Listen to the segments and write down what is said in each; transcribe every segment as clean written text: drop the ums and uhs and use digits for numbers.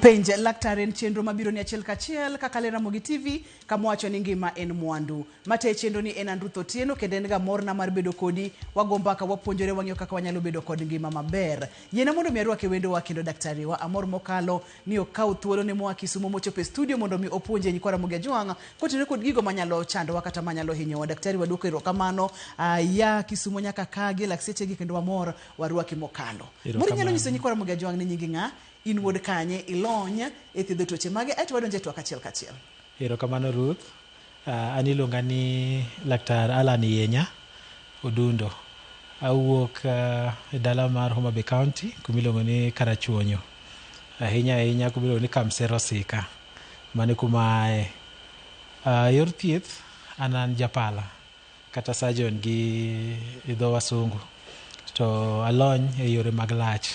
Penj Laktar en chenro mabiro ni achiel kachiel kaka le Ramogi TV kama wacho ni ngima en mwandu. Matayo chenro ni en Andruth Otieno kendo en ga morna mar bedo kodi. Wago mbaka, wapuonjore, wang'iyo kaka wanyalo bedo kod ngima maber. Yiena mondo mi arwake wendowa kendo daktari wa amor mokalo ni okaw thuolo ne moa Kisumo mochopo e studio mondo mi opuonje nyikwa Ramogi Ajwang' kotenore kod gigo manyalo chandowa kata manyalo hinyowa. Daktari waduoko erokamano ya Kisumo nyaka ka gi laksechegi kendo wamor warwaki mokalo. Moro inyalo nyiso nyikwa Ramogi Ajwang' ni nyingi ng'a, in wuod kanye, ilony e thiedho tuoche mage, aeto wadonjo e twak achiel kachiel. Erokamano Ruth. An iluonga ni Laktar Alan Yenya Odundo. Awuok e dala mar Homa Bay County kuma iluongo ni Karachuonyo. Ahinya ahinya kuma iluongo ni Kamsero Sika. Mano e kuma aaye. Yor thieth an an japala kata surgeon gi dho wasungu. To alony e yore mag lach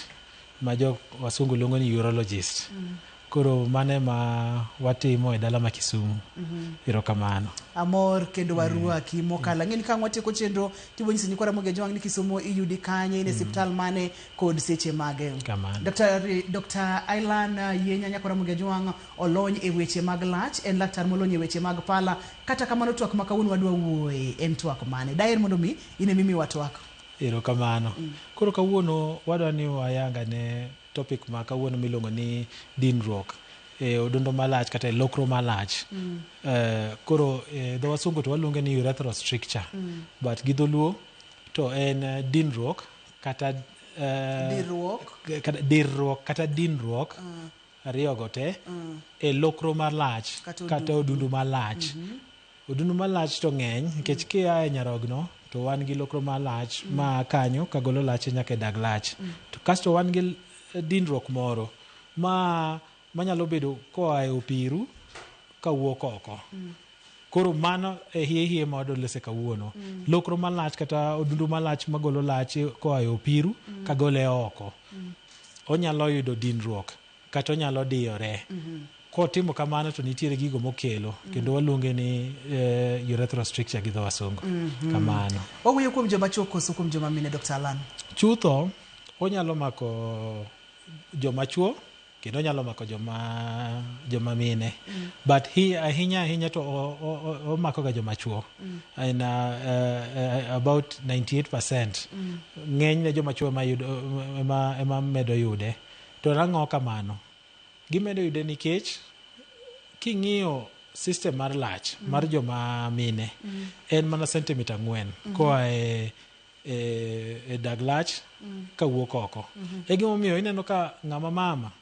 ma jo wasungu luongo ni urologist. Koro mano ema watimo e dala ma Kisumu. Erokamano. Amor kendo warwaki mokalo. Ang'e ni ka ang' watieko chenro tibo nyiso nyikwa Ramogi Ajwang' ni Kisumo iyudi kanye, in e siptal mane kod seche mage. Kamano. Dr. Ailan Yenya nyakwar Ramogi Ajwang' olony e weche mag lach, en laktar molony e weche mag pala. Kata kamano twak ma kawuono wadwa wuoye en twak mane? Daher mondo mi in ema imiwa twak. Erokamano. Koro kawuono wadwa ni wayang ane topic ma kawuono miluongo ni dinruok e odundo malach kata e lokro malach. Koro e dho wasungu to waluonge ni urethral stricture. But gi dholuo to en dinruok kata Dirruok. Kata dirruok kata dinruok ariyogo te e lokro malach Kata kata odundu malach. Odundu malach to ng'eny nikech kia e nyarogno to wan gi lokro malach ma kanyo kagolo lach nyaka e dag lach. To kasto wan gi dinruok moro ma manyalo bedo koa e opiru kawuok oko. Koro mano e hie hie ma wadwa lose kawuono. Lokro malach kata odundu malach magolo lach koa e opiru kagole oko. Onyalo yudo dinruok kata onyalo diyore. Kotimo kamano to nitiere gigo mokelo kendo waluonge ni urethral stricture gi dho wasungu. Kamano. Wawuoyo kuom joma chuo koso kuom joma mine Dr. Alan? Chutho onyalo mako joma chuo kendo onyalo mako joma mine. But hi, ahinya ahinya to omako ga joma chuo. In about 98%. Ng'enyne joma chuo ema yudo ema medo yude. To nang'o kamano? Gimedo yude nikech king'iyo system mar lach mar joma mine en mana sentimita 4 koa e dag lach kawuok oko. E gimomiyo ineno ka ng'ama mama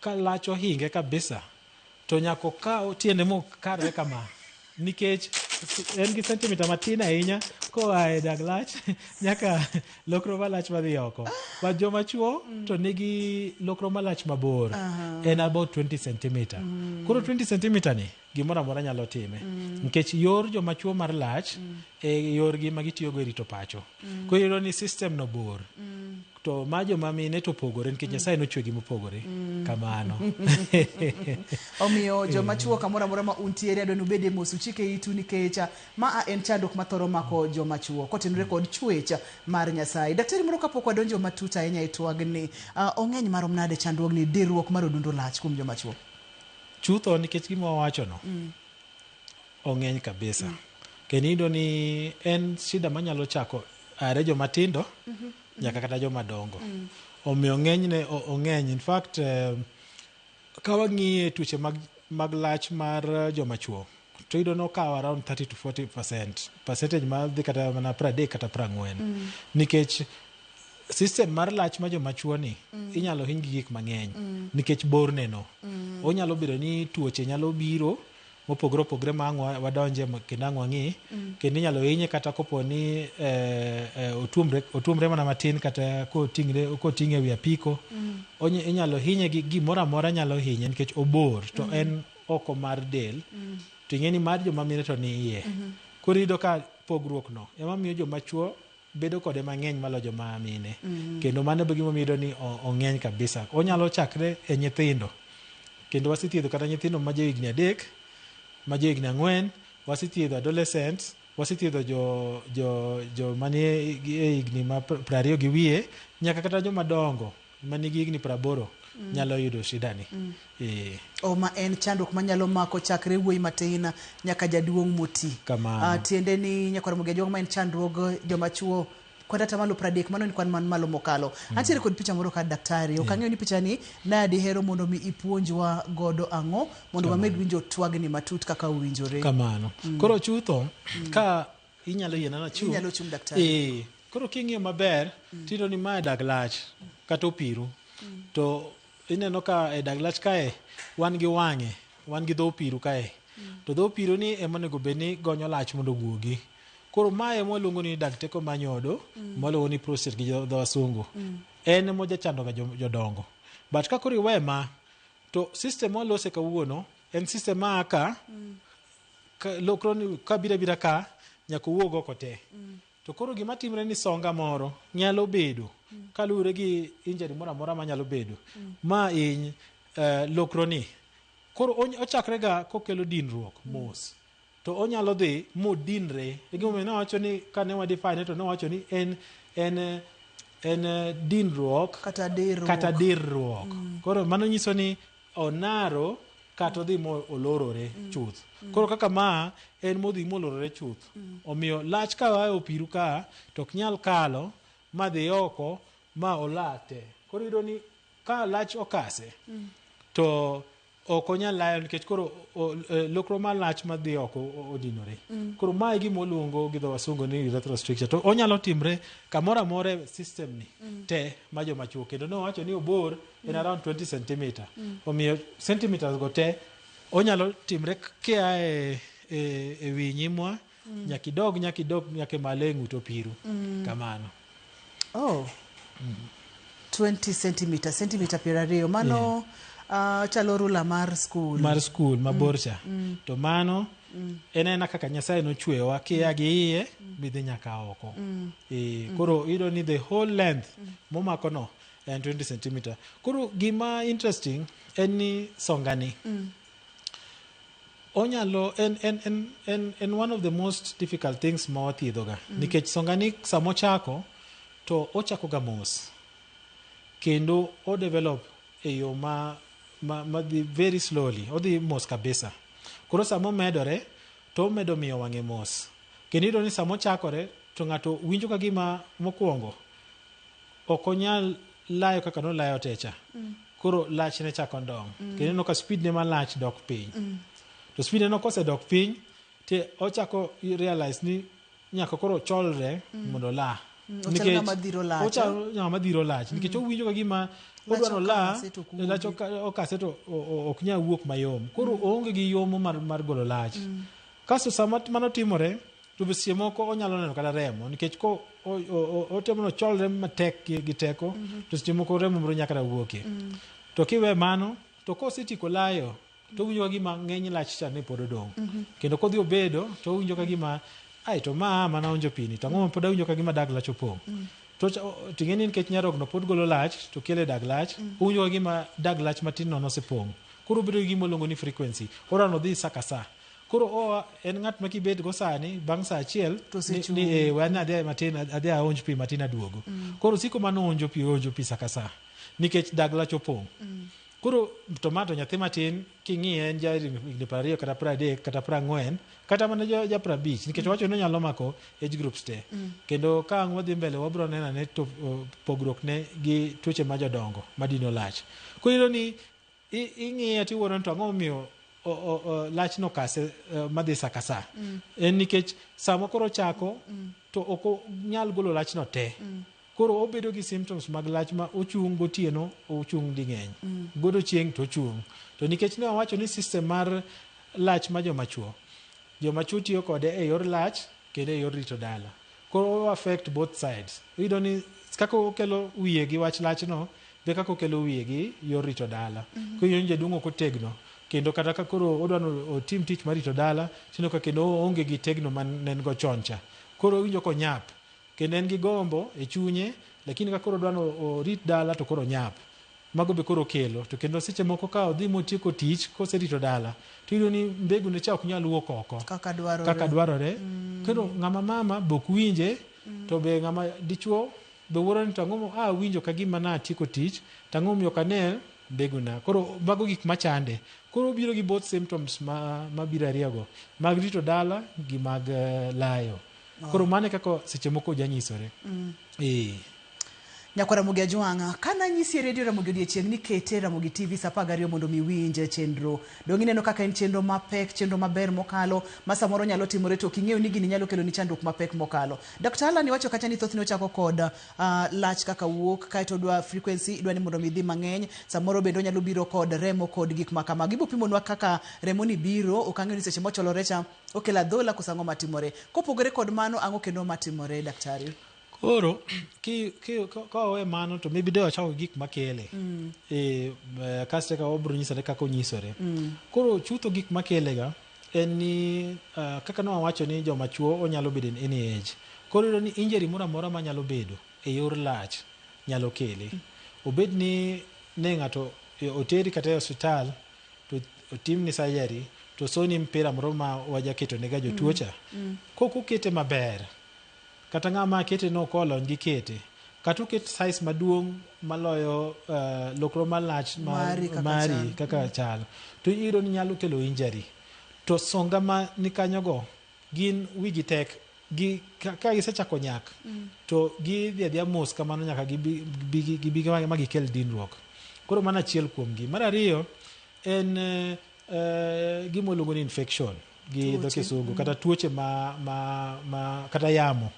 ka lach ohinge kabisa to nyaka okaw tiende mokarre kama nikech en gi sentimita matin ahinya koa e dag lach nyaka lokro malach madhi oko. But joma chuo to nigi lokro malach mabor en about 20 centimeter. Koro 20 centimeter ni gimoro amora nyalo time nikech yor joma chuo mar lach e yorgi ma gitiyogo e rito pacho. Koro iyudo ni system no bor. To ma joma mine to opogore nikech Nyasaye nochwegi mopogore. Kamano. Omiyo joma chuo kamoro amora ma untiere adwa ni ubed e mos uchike itu nikech ma en chandruok mathoro mako joma chuo kotenore kod chwech mar Nyasaye. Daktari moro kapok wadonjo matut ahinya e twagni, ong'eny marom nade chandruogni dirruok mar odundu lach kuom joma chuo? Chutho nikech gima wawachono ong'eny kabisa. Kendo iyudo ni en shida manyalo chako are joma tindo nyaka kata joma dongo. Omiyo ng'enyne ong'eny. In fact, ka wang'iye tuoche mag lach mar joma chuo to iyudo ni okawo around 30 to 40% percentage madhi kata mana 30 kata 40 nikech system mar lach ma joma chuo ni inyalo hiny gi gik mang'eny nikech borne no. Onyalo bedo ni tuoche nyalo biro mopogore opogore ma ang' wadonje kendo ang' wang'i kendo inyalo hinye kata kopo ni otuomre mana matin kata koting'e ewi apiko. Inyalo hinye gi gimoro amora nyalo hinye nikech obor to en oko mar del. To ing'e ni mar joma mine to ni iye. Koro iyudo ka pogruok no ema miyo joma chuo bedo kode mang'eny maloyo joma mine. Kendo mano e gimomiyo iyudo ni ong'eny kabisa. Onyalo chakre e nyithindo. Kendo wasethiedho kata nyithindo ma johigni 3, ma johigni 4, wasethiedho adolescents, wasethiedho jo manie e higni ma 20 gi wiye, nyaka kata joma dongo manigi higni 80. nyalo yudo shida ni. Eh. O ma en chandruok manyalo mako chakre wuoyi matin nyaka jaduong' moti. Kamano. Tiende ni nyakwar Ramogi Ajwang' ma en chandruog joma chuo kod atamalo 30, mano en kwan man malo mokalo. Antiere kod picha moro ka daktari, ok ang'eyo ni picha ni na dihero mondo mi ipuonjwa godo ang'o mondo wamed winjo twagni matut kaka owinjore. Kamano. Koro chutho ka inyalo yiena nachung'. Inyalo chung', daktari. Eh, koro king'iyo maber tiyudo ni mae dag lach kata opiru. To ineno ka e dag lach kae wan gi wang'e, wan gi dho opiru kae. To dho opiru ni ema onego bed ni gonyo lach mondo owuogi. Koro mae ema waluongo ni dag teko mar nyodo, ma waluongo ni prostate gi dho wasungu. En ema ojachandoga jodongo. But ka koro iwe ma, to system mwalose kawuono en system ma a ka, lokro ni ka biro abira ka, nyaka owuog oko te. To koro gima timre ni songa moro nyalo bedo, kaluwore gi injury moro amora manyalo bedo, ma hiny lokro ni. Koro ochakre ga kokelo dinruok mos. To onyalo dhi modinre. E gimomiyo ne wawacho ni kane wa define to ne wawacho ni en dinruok kata dirruok. Kata dirruok. Koro mano nyiso ni onaro kata odhi mo olorore chuth. Koro kaka ma en modhi molorore chuth. Omiyo lach ka oa e opiru ka to ok nyal kalo madhi oko ma olate. Koro iyudo ni ka lach okase to ok onyal layo nikech koro lokro mar lach madhi oko odinore. Koro mae e gima waluongo gi dho wasungu ni urethral stricture. To onyalo timre kamoro amora e system ni te ma joma chuo. Kendo ne wawacho ni obor en around 20 centimeter. Omiyo centimeters go te onyalo timre kia e wi nyimwa nyaka idog nyaka malo e ng'ut opiru. Kamano. Oh. 20 centimeter, centimeter 20. Mano chalo rula mar school. Mar school mabor cha. To mano en ena kaka Nyasaye nochweyowa kia gi iye midhi nyaka oko. Koro iyudo ni the whole length momako no en 20 centimeter. Koro gima interesting en ni songani onyalo en one of the most difficult things ma wathiedhoga nikech songani samochako to ochako ga mos kendo o develop e yo ma dhi very slowly, odhi mos kabisa. Koro sama omedore to omedo miyo wang'e mos, kendo iyudo ni sama ochakore to ng'ato winjo ka gima mokwongo ok onyal layo kaka nolayo techa. Koro lachne chako ndong', kendo ineno ka speed ne malach dok piny. To speed ne no kosedok piny te ochako realize ni nyaka koro cholre mondo ola. Ochalo ng'ama dhiro lach, Ochalo ng'ama dhiro lach nikech owinjo ka gima lach odwa nola okase to ok wuogi. Lach okase to ok nyal wuok mayom. Koro oonge gi yomo mar golo lach. Kasto sama mano timore to be seche moko onyalo neno kata remo nikech ko otemo nocholre matek gi teko, to seche moko remo moro nyaka kata wuokie. To kiwe mano to kosetieko layo to owinjo ka gima ng'eny lach cha ne pod odong'. Kendo kodhi obedo to owinjo ka gima ai to ma mana onjo pini to ang'o ma pod awinjo ka gima dag lach opong'. To ting'e ni nikech nyarogno pod golo lach to kelo e dag lach, owinjo ka gima dag lach matin no nosepong'. Koro obedo gi gima waluongo ni frequency. Odwa nodhi sa ka sa. Koro oa en ng'at ma kibet go sani bang' sa achiel To ni, osechung'. ni we adhi matin, adhi aonj pi matin aduogo. Koro siko mano onjo pi, onjo pi sa ka sa nikech dag lach opong'. Koro to ma to nyathi matin king'iye en ja higni 20 kata 30 kata 40 kata mana ja 50 nikech wacho ni onyalo mako age groups te. Kendo ka ang' wadhi mbele wabro neno ane to pogruok ne gi tuoche ma jodongo madino lach. Koro iyudo ni ing'iye tiwuoro ni to ang'o momiyo lach no kase madhi sa ka sa. En nikech sama koro ochako to ok onyal golo lach no te. Koro obedo gi symptoms mag lach ma ochung' gotieno, ochung' ding'eny. Godiochieng' to ochung'. To nikech ne wawacho ni system mar lach ma joma chuo, joma chuo tiyo kode e yor lach kendo e yor rito dala. Koro o affect both sides. Iyudo ni kaka okelo wiye gi wach lach no, be kaka okelo wiye gi yor rito dala. Koro iyudo ni jaduong' ok otegno, kendo kata ka koro odwa ni otim tich mar rito dala, tineno ka kendo oonge gi tegno mane en go chon cha. Koro owinjo konyap. Kendo en gi gombo e chunye, lakini ka koro odwa ni orit dala to koro onyap. Mago be koro okelo. To kendo seche moko ka odhi motieko tich, koserito dala, to iyudo ni mbegu ne cha ok nyal wuok oko. Kaka dwarore. Kaka dwarore. Koro ng'ama mama be ok winje, to be ng'ama dichuo be wuoro ni to ang'o a awinjo ka gima natieko tich, to ang'o momiyo ok ane Mbeguna. Koro mago gik machande. Koro obiro gi both symptoms ma mabiro ariyogo, mag rito dala gi mag layo. Koro mano e kaka seche moko ojanyisore. Eh. Nyakwa Ramogi Ajwang', ka nanyisi e redio Ramogi odiechieng' ni kete Ramogi TV saa 12 mondo mi iwinj chenro. Dong' ineno kaka en chenro mapek, chenro maber mokalo, ma samoro nyalo timore to ok ing'eyo ni gini nyalo keloni chandruok mapek mokalo. Dr. Alan iwacho kacha ni thothne ochako kod lach kaka wuok, kaeto odwa frequency, idwa ni mondo mi idhi mang'eny, samoro bende onyalo biro kod remo kod gik ma kamago. Ibo pimonwa kaka remo ni biro, ok ang'eyo ni seche mocholore cha, okelo adhola koso ang'o matimore. Kopogore kod mano, ang'o kendo matimore daktari? Koro ki, ki, ka wawe mano to maybe de wachako gi gik makele. Kasto eka wabiro nyisore kaka onyisore. Koro chutho gik makele ga en ni kaka ne wawacho ni joma chuo onyalo bedo in any age. Koro iyudo ni injury moro amora manyalo bedo e yor lach nyalo kele. Obed ni ne ng'ato oteri kata e osiptal to otimni surgery to osoni mpira moro ma wajaketo ne ga jotuo cha. Kok okete maber, kata ng'ama kete no ok olony gi kete, kata oket size maduong' maloyo lokro malach mari kaka mari chal. Kaka chal, to iyudo ni nyalo kelo injury. To songa ma nikanyogo gin wigi tek gi ka gisechako nyak to gidhi adhiya mos kamano nyaka gibi gibi ma gikel dinruok. Koro mano achiel kuom gi. Mar ariyo en gima waluongo ni infection gi dho Tuoche. Kisungu kata tuoche ma kata yamo.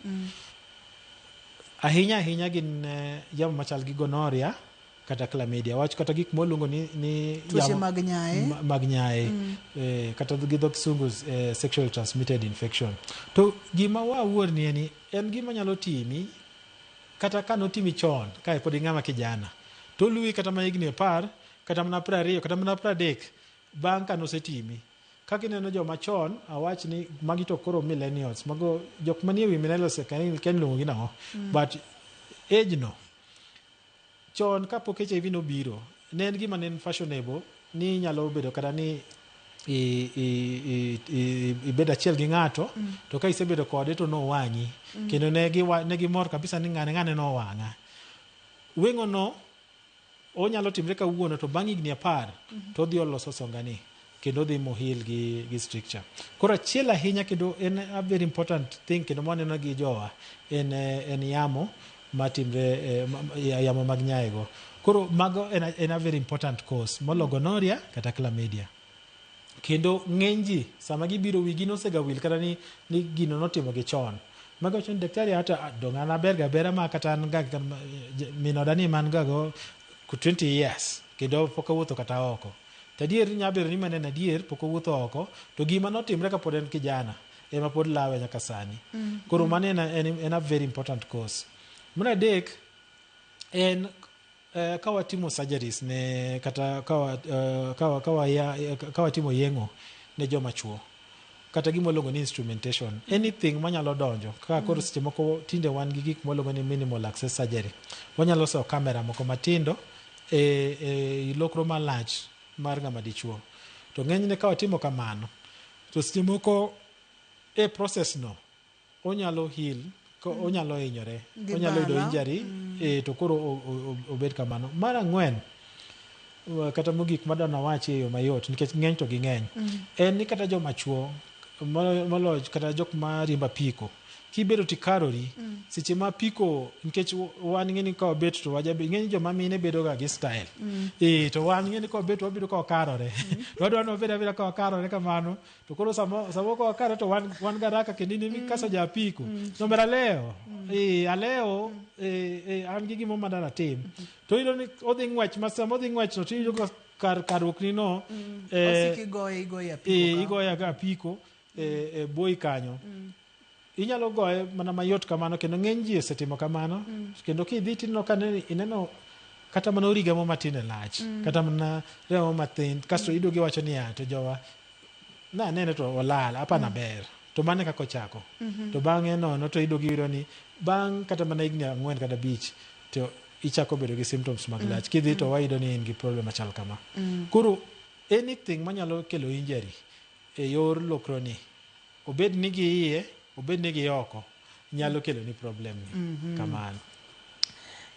Ahinya ahinya gin yamo machal gi gonorrhea kata chlamydia. Wach kata gik mwaluongo ni Tuoche yamo mag nyaye. Mag nyaye. Kata gi dho Kisungu sexual transmitted infection. To gima wawuor ni en ni en gima nyalo timi kata ka notimi chon ka pod ing'ama kijana to oluwi kata mana higni 10 kata mana 20 kata mana 30 bang' ka nosetimi. Kaka ineno joma chon, awach ni magi to koro millennials, mago jok manie wi millennials kia ni iluongo gi nang'o. But age no, chon kapok HIV nobiro, ne en gima ne en fashionable ni inyalo bedo kata ni ibed achiel gi ng'ato to ka isebedo kode to nowang'i. Kendo ne gimor kabisa ni ng'ane ng'ane nowang'a. Weng'o no onyalo timre kawuono to bang' higni 10 to odhi oloso songani kendo odhi mohil gi stricture. Koro achiel ahinya kendo en a very important thing kendo mwaneno gi jowa en yamo matimre, yamo mag nyaego. Koro mago en a very important cause molo gonorrhea kata chlamydia. Kendo ng'eny ji sama gibiro wigi nosega wil kata ni gino notimo gi chon. Mago wacho ni daktari hata dong' an aber ga abera ma kata an ga min oda ni man ga go 20 years kendo pok awuotho kata oko. To adier nyalo bedo ni mano en adier pok owuotho oko to gima notimre kapod en kijana ema pod lawe nyaka sani. Koro mano en a very important cause. Mar adek en ka watimo surgeries ne kata ka watimo yeng'o ne joma chuo kata gima waluongo ni instrumentation, anything manyalo donjo kaka koro seche moko tinde wan gi gik mwaluongo ni minimal access surgery, wanyalo soyo camera moko matindo e lokro malach mar ng'ama dichuo. To ng'enyne ka watimo kamano to seche moko e process no onyalo heal, onyalo hinyore, Gi onyalo yudo bala. injury to koro obed kamano. Mar ang'wen kata mogik madwa nawachi e yo mayot nikech ng'eny to ging'eny en ni kata joma chuo moloyo kata jok mariembo apiko kibedo tikarori seche ma apiko nikech wan ing'e ni ka wabet to wajabe ing'e ni joma mine bedo ga gi style to wan ing'e ni ka wabet wabedo ka wakarore to wadwa ni wabed abeda ka wakarore kamano to koro samo ka wakarore to wan garaka kendo in emi kaso ja apiko nomber alewo alewo an gi gimo madwa natim to iyudo ni odhi ng'wech ma sama odhi ng'wech no to iyudo ka kar karruokni no Osik igoye igoye apiko ka. Igoye ga apiko e boi kanyo inyalo goye mana mayot kamano kendo ng'eny ji osetimo kamano kendo kidhi tineno ka ineno kata mana origamo matin e lach kata mana remo mathin kasto iduogo iwacho niya to jowa nanene to olal apana ber to mano e kaka ochako to bang'e nono to iduogo iyudo ni bang' kata mana higni 4 kata 5 to ichako bedo gi symptoms mag lach kidhi to wayudo ni in gi problem machal kama. Koro anything manyalo kelo injury e yor lokroni obed ni gi iye obed ni gi oko nyalo kelo ni problem ni kamano.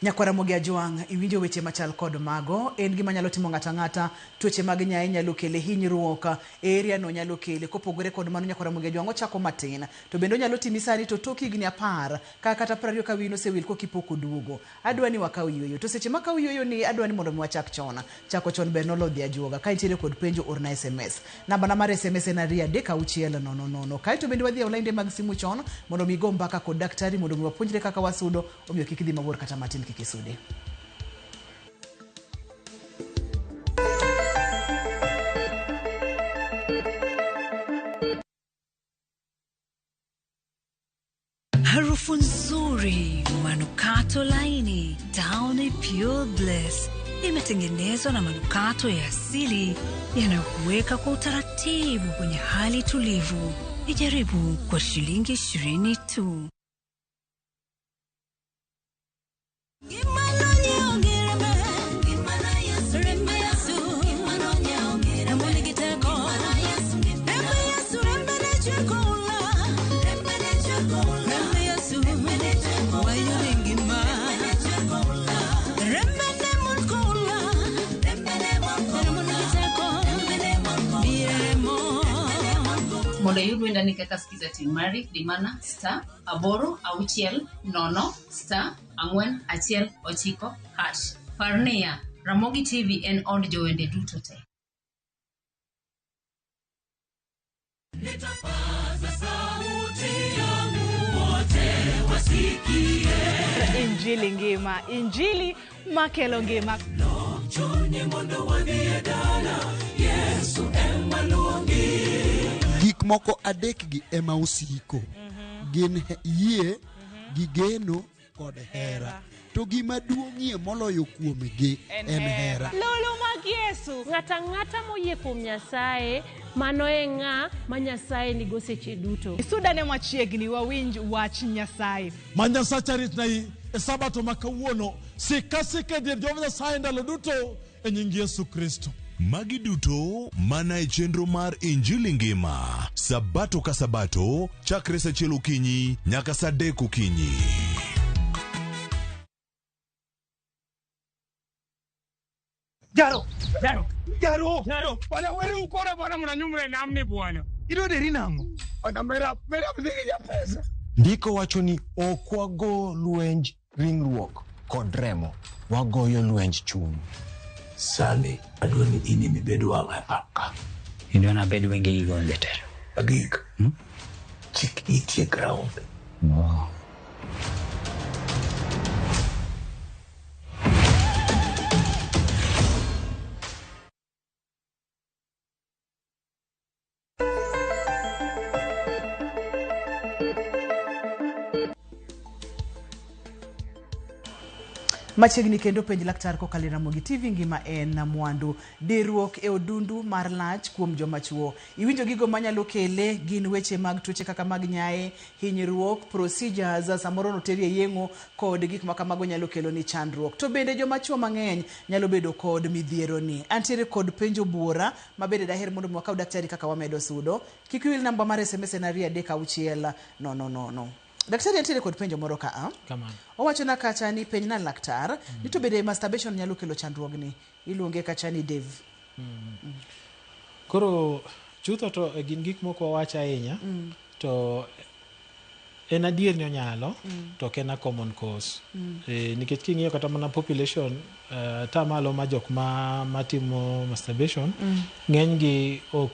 Nyakwar Ramogi Ajwang', iwinjo weche machal kod mago. En gima nyalo timo ng'ato ang'ata. Tuoche mag nyaye nyalo kele, hinyruok e area no nyalo kele. Kopogore kod mano, Nyakwar Ramogi Ajwang' ochako matin. To bende onyalo timi sani to tok higni apar ka kata 20 ka wiyi nosewil koka ipok oduogo. Adwa ni wakaw yueyo. To seche makaw yueyo ni adwa ni mondo mi wachak chon. Chako chon ber noloyo dhi ajuoga. Ka intiere kod penjo orna SMS. Namba na mar SMS en 23600. Kaeto bende wadhi e lainde mag simu chon mondo mi igo mbaka kod daktari mondo mi wapuonjre kaka wasudo. Omiyo kik idhi mabor kata matin kik isudi. Harufu nzuri, manukato laini, Downy Pure Bliss imetengenezwa na manukato ya asili yanayokuweka kwa utaratibu kwenye hali tulivu. Ijaribu kwa shilingi 20 tu. Mondo iyud wendani kaka Skiza Team mari, di mana star 8 6 0 star 4 1 9 hash. Par niya, Ramogi TV en od jowende duto te. Injili ngima, injili makelo ngima. Gik moko adekgi ema osiko. Gin yie, gi geno kod hera. To gima duong'ie moloyo kuomgi en hera. Lulu mag Yesu. Ng'ato ang'ata moyie kuom Nyasaye, mano e ng'a ma Nyasaye nigo seche duto. Sudane machiegni wawinj wach Nyasaye. Ma Nyasacha ritnai e sabato ma kawuono. Sik asika e dier Jehova Nyasaye ndalo duto e nying Yesu Kristo. Magi duto mana e chenro mar Injili Ngima, Sabato ka Sabato, chakre saa achiel okinyi nyaka saa adek okinyi. Jaro, jaro, jaro, jaro. Bwana wewe ukora bwana mnanyumre namni bwana. Ilo deri nango. Ona mera mera mziki ya pesa. Ndiko wacho ni ok wago lwenj ringruok kod remo, wagoyo lwenj chuny. Sani adwa ni in ema ibed wang'a e pap ka. Idwa nabed wengegi go jatelo. Agik. Chik iti e ground. No. Machiegni kendo penj laktar kokalo e Ramogi TV ngima en mwandu. Diruok e odundu mar lach kuom joma chuo. Iwinjo gigo manyalo kele gin weche mag tuoche kaka mag nyaye, hinyruok, procedures, samoro noteri e yeng'o kod gik ma kamago nyalo kelo ni chandruok. To bende joma chuo mang'eny nyalo bedo kod midhiero ni. Antiere kod penjo buora ma bende daher mondo mi wakaw daktari kaka wamedo sudo. Kik iwil namba mar SMS en 236 000. Daktari antiere kod penjo moro ka a. Kamano. Owacho na kacha ni penj na laktar ni to bende masturbation nyalo kelo chandruogni. Iluonge kacha ni Dave. Koro chutho to gin gik moko wawach ahinya to en adier ni onyalo to ok en a common cause. Nikech king'iyo kata mana population atamalo ma jok ma matimo masturbation ng'eny gi ok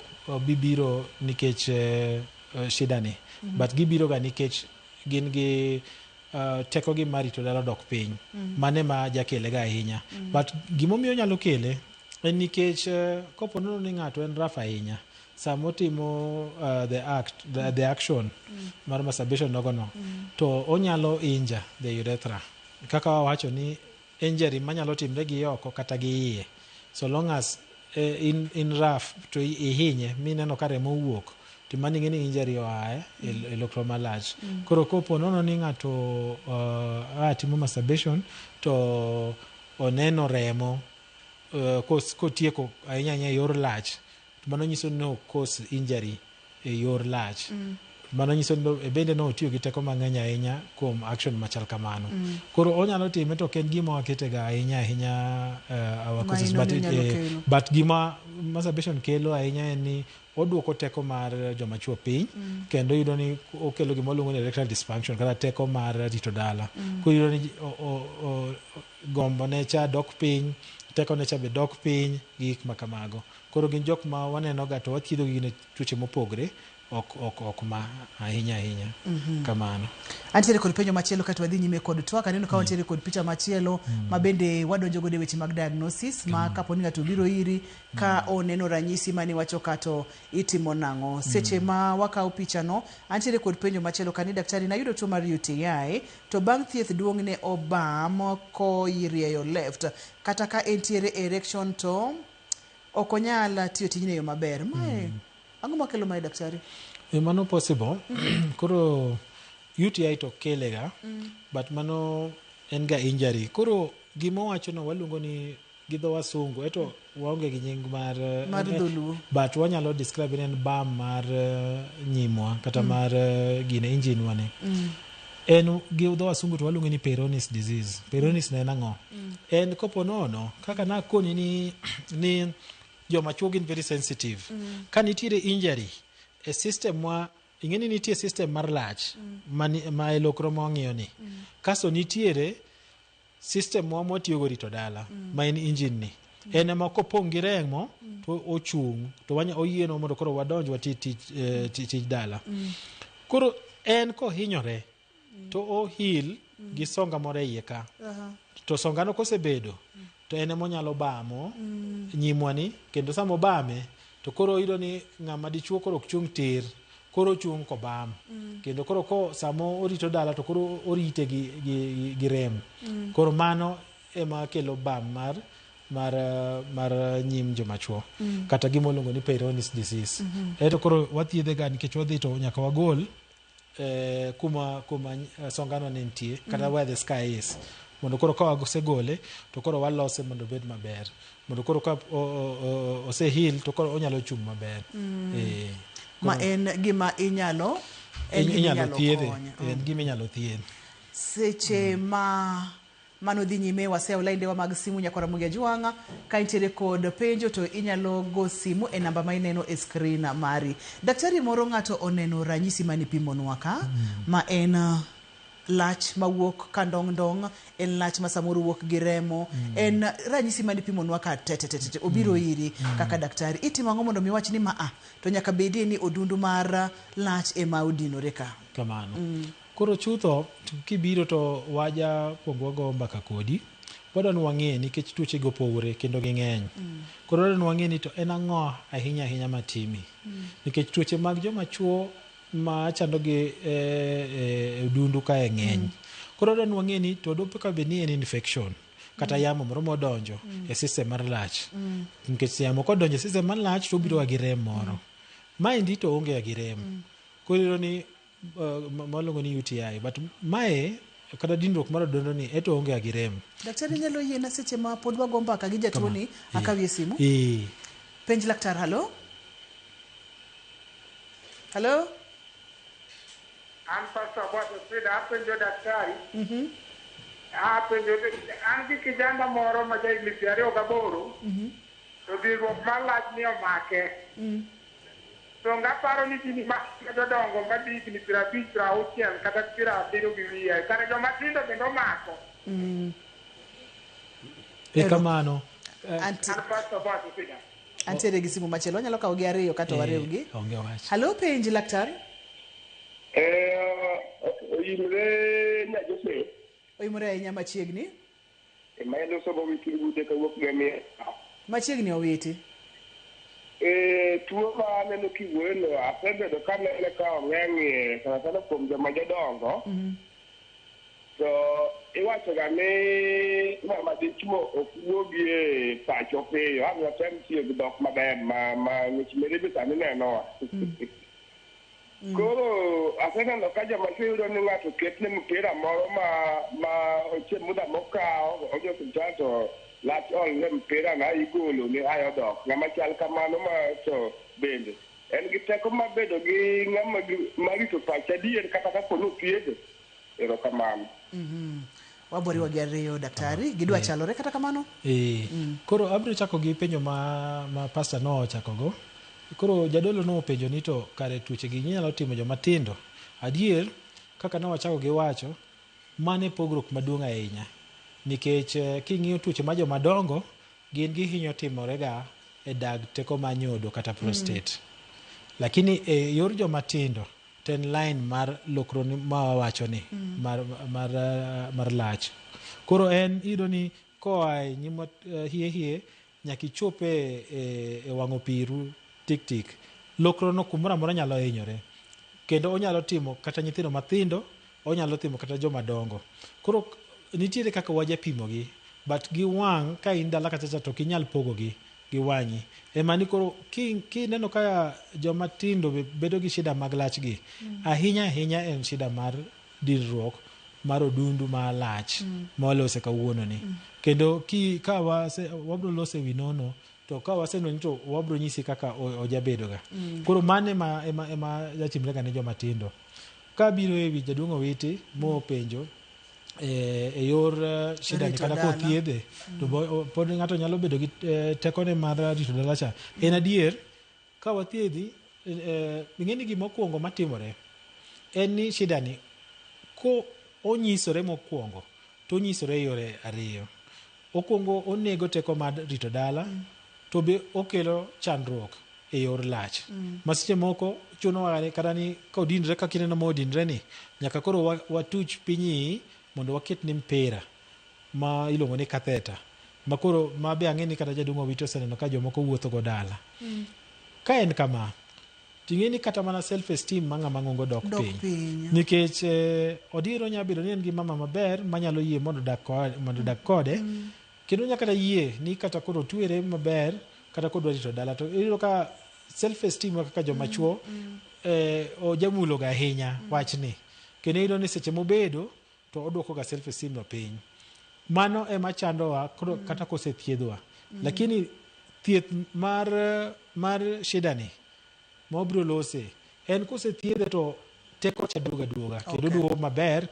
bi biro nikech shida ni but gibiro ga nikech gin gi teko gi mar rito dala odok piny. Mano ema jakele ga ahinya. But gimomiyo onyalo kele en nikech kopo nono ni ng'ato en rough ahinya samotimo the act the action mar masturbation nogo no to onyalo injure the urethra kaka wawacho ni injury manyalo timre gi oko kata gi iye so long as in rough to ihinye mineno ka remo owuok to mano ing'e ni injury oae e lokro malach. Koro kopo nono ni ng'ato a timo masturbation to oneno remo kotieko ahinya ahinya e yor lach to mano nyiso ni no cause injury e yor lach. Mano nyiso ni bende notiyo gi teko mang'eny ahinya kuom action machal kamano. Koro onyalo time to ok en gima wakete ga ahinya ahinya our causes, Maino but, ni nyalo kelo. but gima masturbation kelo ahinya en ni oduoko teko mar joma chuo piny. Kendo iyudo ni okelo gima waluongo ni erectile dysfunction kata teko mar rito dala. Koro iyudo ni gombo ne cha dok piny, teko ne cha be dok piny gi gik ma kamago. Koro gin jok ma waneno ga to wathiedho gi ne tuoche mopogre, ok ma ahinya ahinya. Kamano. Antiere kod penjo machielo kaeto wadhi nyime kod twak. Aneno ka wantiere kod picha machielo ma bende wadonjo godo e weche mag diagnosis ma kapo ni ng'ato obiro iri ka oneno ranyisi mane iwacho ka to itimo nang'o. Seche ma wakawo pichano, antiere kod penjo machielo kani daktari nayudo tuo mar UTI to bang' thieth duong' ne obam koirieyo left kata ka entiere erection to ok onyal tiyo tijni e yo maber. Mae ang'o makelo mae daktari? Mano possible. Koro UTI to kelega, but mano en ga injury. Koro gima owacho no waluongo ni gi dho wasungu, eto waonge gi nying mar Mar dholuo. But wanyalo describe ni en bam mar nyimwa kata mar gine engine wa ni. En gi dho wasungu to waluonge ni Peyronie's disease. Peyronie's ne en ang'o? En kopo nono kaka nakoni ni joma chuo gin very sensitive. Ka nitiere injury e system wa, ing'e ni nitie system mar lach ma e lokro ma wang'iyo ni. Kasto nitiere system wa mwatiyogo rito dala ma en engine ni. En ema kopong' gi remo to ochung' to oyienwa mondo koro wadonj wati tich dala. Koro en kohinyore to ohil gi songa moro e iye ka. To songano kosebedo to en ema onyalo bamo nyimwa ni, kendo sama obame to koro iyudo ni ng'ama dichuo koro ok chung' tir, koro ochung' kobam. Kendo koro ko sama orito dala to koro orite gi rem. Koro mano ema kelo bam mar nyim joma chuo. Kata gima waluongo ni Peyronie's disease. Eto koro wathiedhe ga nikech wadhi to nyaka wagol kuma songano ne nitie kata where the sky is, mondo koro ka wasegole to koro walose mondo obed maber, mondo koro ka ose heal to koro onyalo chung' maber. Ma en gima inyalo en gima inyalo thiedhe. Konyo. En gima inyalo thiedh. Seche ma mano dhi nyime, waseyawo laindewa mag simu nyakora Ramogi Ajwang'a. Ka intiere kod penjo to inyalo go simu e namba ma ineno e screen mari. Daktari, moro ng'ato oneno ranyisi mane ipimonwa ka ma en lach mawuok ka ndong' ndong', en lach ma samoro wuok gi remo, en ranyisi mane ipimonwa ka te te te te, obiro iri kaka daktari, itimo ang'o mondo mi wach ni ma a to nyaka bedie ni odundu mar lach ema odinore ka? Kamano. Koro chutho to kibiro to waja kuongo wago mbaka kodi, wadwa ni wang'e nikech tuoche go opogore kendo ging'eny. Koro wadwa ni wang'e ni to en ang'o ahinya ahinya matimi, nikech tuoche mag joma chuo ma chando gi e odundu kae ng'eny. Koro wadwa ni wang'e ni to dopo ka bed ni en infection kata yamo moro modonjo e system mar lach, nikech yamo kodonjo e system mar lach to obiro ga gi rem moro. Maendi to onge ga gi rem. Koro iyudo ni maluongo ni UTI, but mae kata dinruok mar odundu ni eto onge ga gi rem. Daktari, nyalo yiena seche ma pod wago mbaka gi jatuo ni akawie simu? Eh. Penj laktar. Halo, halo. An Pastor Bwato Frida, apenjo daktari. Apenjo, an gi kijana moro ma jahigni 28, to dinruok mar lach ni omake. To ngaparo ni gini ma jodongo ma higni 50, 60 kata 70 gi wiye. Kare joma tindo bende omako. E kamano. An Pastor Bwato Frida. Antiere gi simu machielo, wanyalo kawo gi ariyo kata wariwgi. Onge wach. Halo, penj laktar. Oyimre nya Joseph. Oyimore ahinya machiegni. Ema iloso go wiki ute kawuok Gemia. Machiegni owiti. Tuo ma aneno kiwuoyo no asebedo kanene ka ong'eng'ie sana sana kuom joma jodongo. To iwacho ga ni ng'ama dichuo ok wuogi e pacho piyo. Ang' watem tiyo gi dhok maber ma weche miriambo sani nenowa. Koro aseneno ka joma chuo yudo ni ng'ato ketne mpira moro ma ochiem muda mokawo odhi osiptal to lach olne mpira na igolo ne ayo dok. Ng'ama chal kamano ma to bende En gi teko mar bedo gi ng'ama marito pache adier kata kapo ni othiedhe? Erokamano. Waboriwa gi ariyo daktari, gidwa chalore kata kamano? Koro abiro chako gi penjo ma pastor nochako go. Koro jadolo nopenjo ni to kare tuoche gi nyalo timo joma tindo. Adier, kaka ne wachako gi wacho, mano e pogruok maduong' ahinya. Nikech king'iyo tuoche ma joma dongo, gin gihinyo timore ga e dag teko mar nyodo kata prostate. Lakini e yor joma tindo, to en line mar lokro ma wawacho ni mar lach. Koro en iyudo ni koa e nyim hie hie nyaka ichop e wang' opiru tik tik. Lokro no kumoro amora nyalo hinyore. Kendo onyalo timo kata nyithindo mathindo, onyalo timo kata joma dongo. Koro nitiere kaka wajapimo gi, but gi wang' ka in dala kachacha to ok inyal pogo gi gi wang'i. Ema ni koro kineno ka joma tindo be bedo gi shida mag lach gi, ahinya ahinya en shida mar dinruok mar odundu mar lach ma walose kawuono ni. Kendo ka wabro loso e wi nono, to ka waseneno to wabro nyisi kaka ojabedo ga. Koro mano ema jatimre ga ne joma tindo. Kabiro e wi jaduong' Owiti mopenjo e yor shida ni Rito kata dala. kothiedhe to pod ng'ato nyalo bedo gi tekone mar rito dala cha. En adier ka wathiedhi, ing'e ni gima okuongo matimore en ni shida ni ko onyisore mokwongo to onyisore e yore ariyo. Okwongo onego teko mar rito dala, to be okelo chandruok e yor lach. Ma seche moko chunowa kata ni kodinre kaka ineno modinre ni, nyaka koro watuch piny iyi mondo waketne mpira ma iluongo ni catheter. Ma koro ma be ang'e ni kata jaduong' Owiti oseneno ka jomoko wuotho go dala. Ka en kama, ting'e ni kata mana self esteem ma ng'ama ng'ongo dok Dok piny. piny. Nikech odiero nyalo bedo ni en gi mama maber manyalo yie mondo odak kode. Kendo nyaka kata yie ni kata koro otwere maber kata kodwa rito dala to iyudo ka self esteem kaka joma chuo ojamulo ga ahinya wachni. Kendo iyudo ni seche mobedo to oduoko ga self esteem no piny. Mano ema chandowa koro kata kosethiedhwa. Lakini thieth mar shida ni ma wabiro lose en kosethiedhe to teko cha duogo aduoga kendo duogo maber.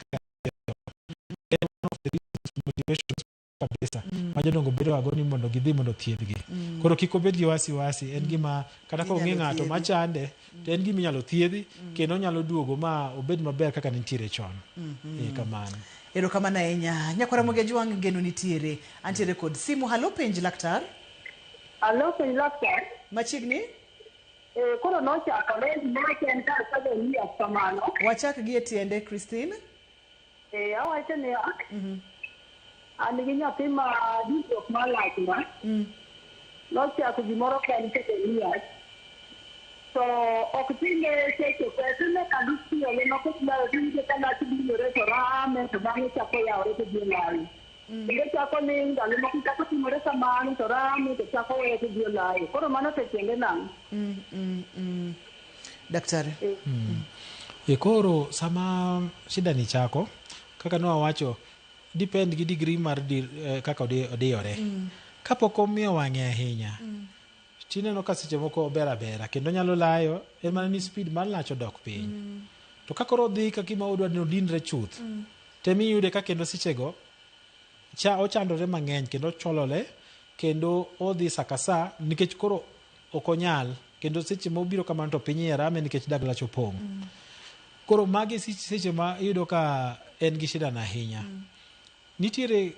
En one of the reasons, motivations kabisa ma jodongo bedo ga go ni mondo gidhi mondo othiedhgi. Koro kik obed gi wasiwasi, en gima kata ka onge Inyalo ng'ato thiedhi. machande to en gima inyalo thiedhi kendo onyalo duogo ma obed maber kaka nentiere chon. Kamano. Erokamano ahinya. Nyakwara Ramogi Ajwang' geno nitiere. Antiere kod simu. Halo, penj laktar. Alo, penj laktar. Machiegni? Koro nochakore gimoro en kar 7 years kamano. Wachak gi e tiende, Christine. Awacho niya, an gi nyathi ma dinruok mar lachna. Nochako gimoro ka en 7 years. To ok time seche te, time kadichiel ema kotilayo tiwinjo ka lach dinore to rame to bang'e chako yawore to dhi olayo. Kendo chako ling' ndalo moko chako timore kamano to rame to chako weyo to dhi olayo. Koro mano to tiende nang'o? Daktari. Koro sama shida ni chako, kaka ne wawacho, depend gi degree mar kaka odiyore. Kapok omiyo wang'e ahinya, tineno ka seche moko ober abera kendo onyalo layo, en mana ni speed mar lach odok piny. To ka koro odhi ka gima odwa ni odinre chuth, temiyude ka kendo sechego cha ochandore mang'eny kendo ocholore kendo odhi sa ka sa nikech koro ok onyal kendo seche mobiro kamano to piny iye rame nikech dag lach opong'. Koro magi seche ma iyudo ka en gi shida no ahinya. Nitiere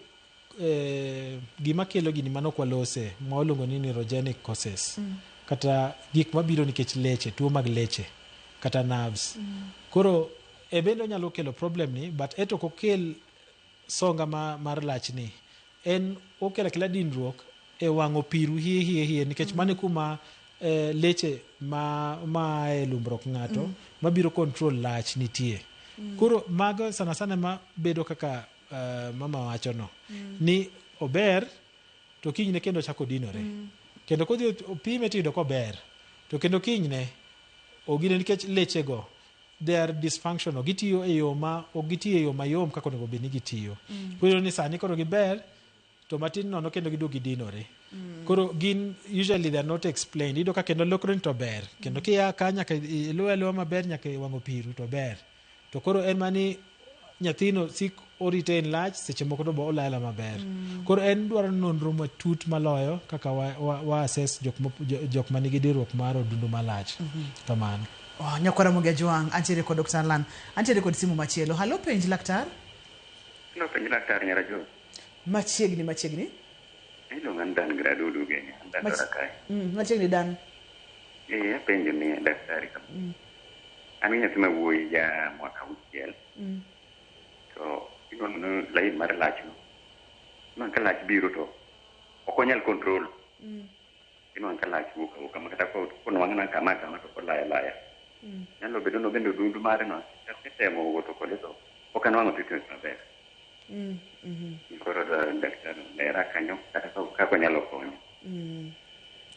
gima kelo gini manok walose ma waluongo ni neurogenic causes kata gik mabiro nikech leche, tuo mag leche kata nerves. Koro e bende onyalo kelo problem ni, but eto ok okel songa mar lachni. En okelo akela dinruok e wang' opiru hie hie hie nikech mano e kuma leche ma e lumbruok ng'ato mabiro control lach nitie. Koro mago sana sana ma bedo kaka mama wacho no ni ober to kinyne kendo ochako dinore. Kendo kodhi opime tiyudo kober to kendo kinyne ogine nikech leche go they are dysfunctional, gitiyo e yo ma ok gitiyo e yo mayom kaka onego bed ni gitiyo. Koro iyudo ni sani koro giber to matin nono kendo giduogo gidinore. Koro gin usually they are not explained. Iyudo ka kendo lokro ni to ber. Kendo kia ka nyaka iluwe aluwa maber nyaka e wang'o piru to ber. To koro en mani nyathino sik o retain lach seche moko to bo olala maber. Koro en dwaro nonro matut maloyo kaka wa, wa, wa assess jok, jok manigi diruok mar odundu malach. Kamano. Oh, nyakwara Ramogi Ajwang', antiere kod Dr. Alan. Antiere kod simu machielo. Halo penj laktar. Hello, penj laktar Nyarajo. Machiegni machiegni. Iluonga ni Dan Gradudu Genya, an Dandora kae. Machiegni Dan. Eh, apenjo ni daktari kama. An gi nyathi ma wuoyi ja mwaka auchiel to iluongo ni lain mar lachno. Inwang'o ka lach biro to ok onyal control. Inwang'o ka lach wuok awuoka ma kata konwang'na kama kama to olaya alaya. Nyalo bedo ni bende odundu mare no asetemo wuotho kode to ok anwang'o treatment maber. Koro adwaro ni daktari olera kanyo kata kaka onyalo konyo.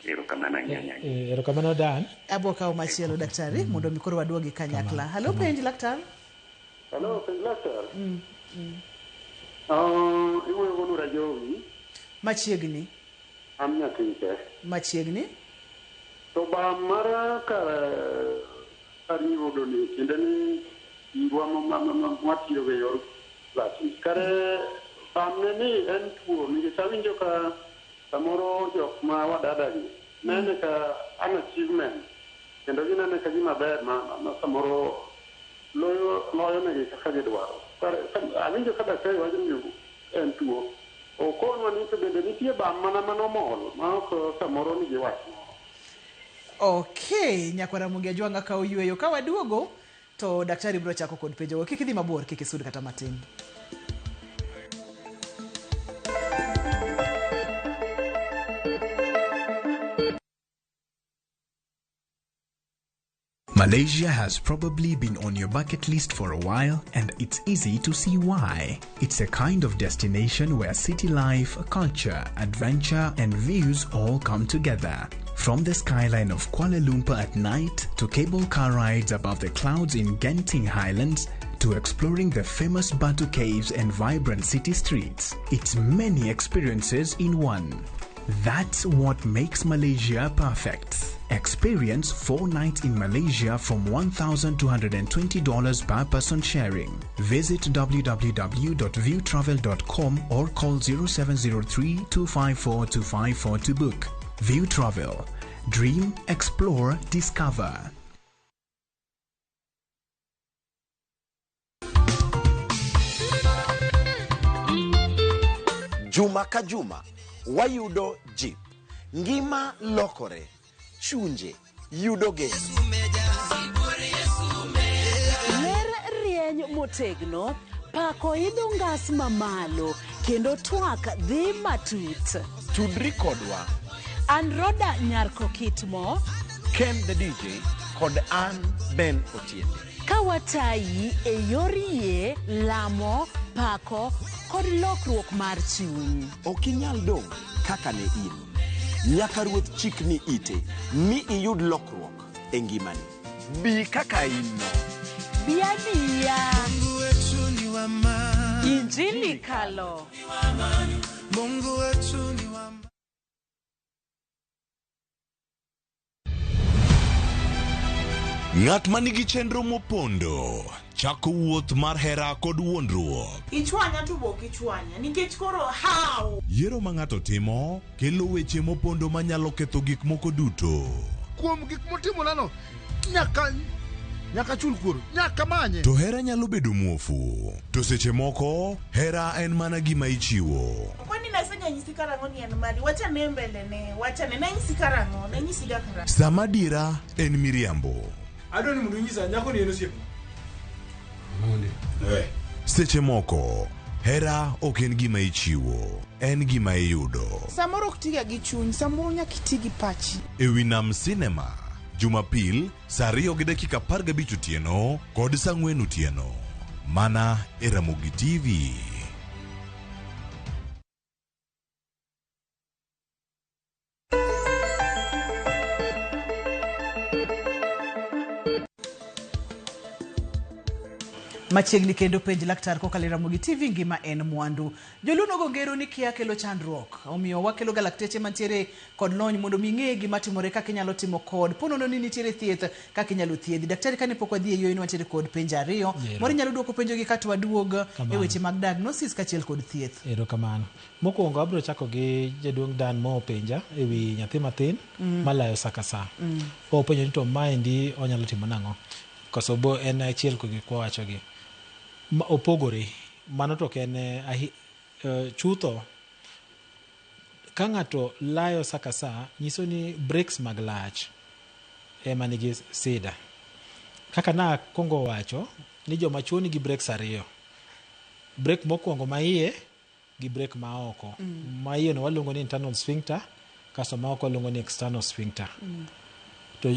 Erokamano ahinya. Erokamano Dan. Abo kawo machielo daktari mondo mi koro waduogi kanyakla. Halo penj laktar. Hello, penj laktar. Iwuoyo godo Rajowi. Machiegni. An nyathike. Machiegni. To bam mar kar yudo ni kinde ni irwa mwatiyogo e yor lach. Kare bamne ni en tuo nikech awinjo ka samoro jok ma wadadagi nene ka an achievement kendo ginene ka gima ber ma samoro loyo negi kaka gidwaro. Awinjo ka daktari wacho ni en tuo. Okonwa ni to bende nitie bam mana manomol ma ok samoro nigi wach moro. Okay, nyakwara Ramogi Ajwang' akawo yweyo. Ka waduogo to daktari biro chako kod penjogo. Kik idhi mabor, kik isud kata matin. Malaysia has probably been on your bucket list for a while, and it's easy to see why. It's a kind of destination where city life, culture, adventure, and views all come together. From the skyline of Kuala Lumpur at night to cable car rides above the clouds in Genting Highlands to exploring the famous Batu Caves and vibrant city streets, it's many experiences in one. That's what makes Malaysia perfect. Experience 4 nights in Malaysia from $1,220 per person sharing. Visit www.viewtravel.com or call 0703 254 254 to book. View Travel. Dream, explore, discover. Juma ka juma wayudo jip, ngima lokore, chunje yudo geno. Ler rieny motegno, pako idho ngas mamalo, kendo twak dhi matut. Tudri kodwa. An Roda Nyarko Kitmo, Ken the DJ kod an Ben Otiende. Ka watayi e yor yie, lamo, pako kod lokruok mar chuny. Ok inyal dong' kaka ne in. Nyaka Ruoth chikni ite mi iyud lokruok e ngimani. Bi kaka in no. Bi abiya. Injili kalo. Mungu wetu ni wa Ng'at ma nigi chenro mopondo chako wuoth mar hera kod wuondruok. Ichwanya to bok ichwanya nikech koro how? Yiero ma ng'ato timo kelo weche mopondo manyalo ketho gik moko duto. Kuom gik motimonano nyaka chul kuor, nyaka manye. To hera nyalo bedo muofu, to seche moko hera en mana gima ichiwo. Kwani naseganyisi karang'o ni en mari? Wachane mbele ne, wachane nanyisi karang'o, nanyisiga karang'o. Sama dira en miriambo. Adwa ni mondo inyisa nyako ni en osiepna. Seche moko hera ok en gima ichiwo, en gima iyudo. Samoro ok tiga gi chuny, samoro nyaka iti gi pachi. E wi Nam Cinema, Jumapil saa 2:15 otieno kod saa 4 otieno. Mana e Ramogi TV. Machiegni kendo penj laktar kokalo e Ramogi TV ngima en mwandu. Joluo nogo ngero ni kia kelo chandruok. Omiyo wakelo ga lakteche mantiere kod lony mondo mi ing'e gima timore kaka inyalo timo kod ponono ni nitiere thieth kaka inyalo thiedhi. Daktari kane pok wadhi e yoino wantiere kod penjo ariyo. Yero. Moro inyalo duoko penjogi kato waduog e Kamano. weche mag diagnosis kaachiel kod thieth. Erokamano. Mokwongo abiro chako gi jaduong' Dan mopenja e wi nyathi mathin malayo sa ka sa. Openjo ni to maendi onyalo timo nang'o? Koso bo en achiel kuom gik mwawachogi. Ma opogore. Mano to ok en chutho ka ng'ato layo sa ka sa nyiso ni brakes mag lach ema nigi sida. Kaka nakwongo wacho ni joma chuo nigi brakes ariyo. Brake mokwongo ma iye gi brake ma oko. Ma iye no waluongo ni internal sphincter kasto ma oko waluongo ni external sphincter. To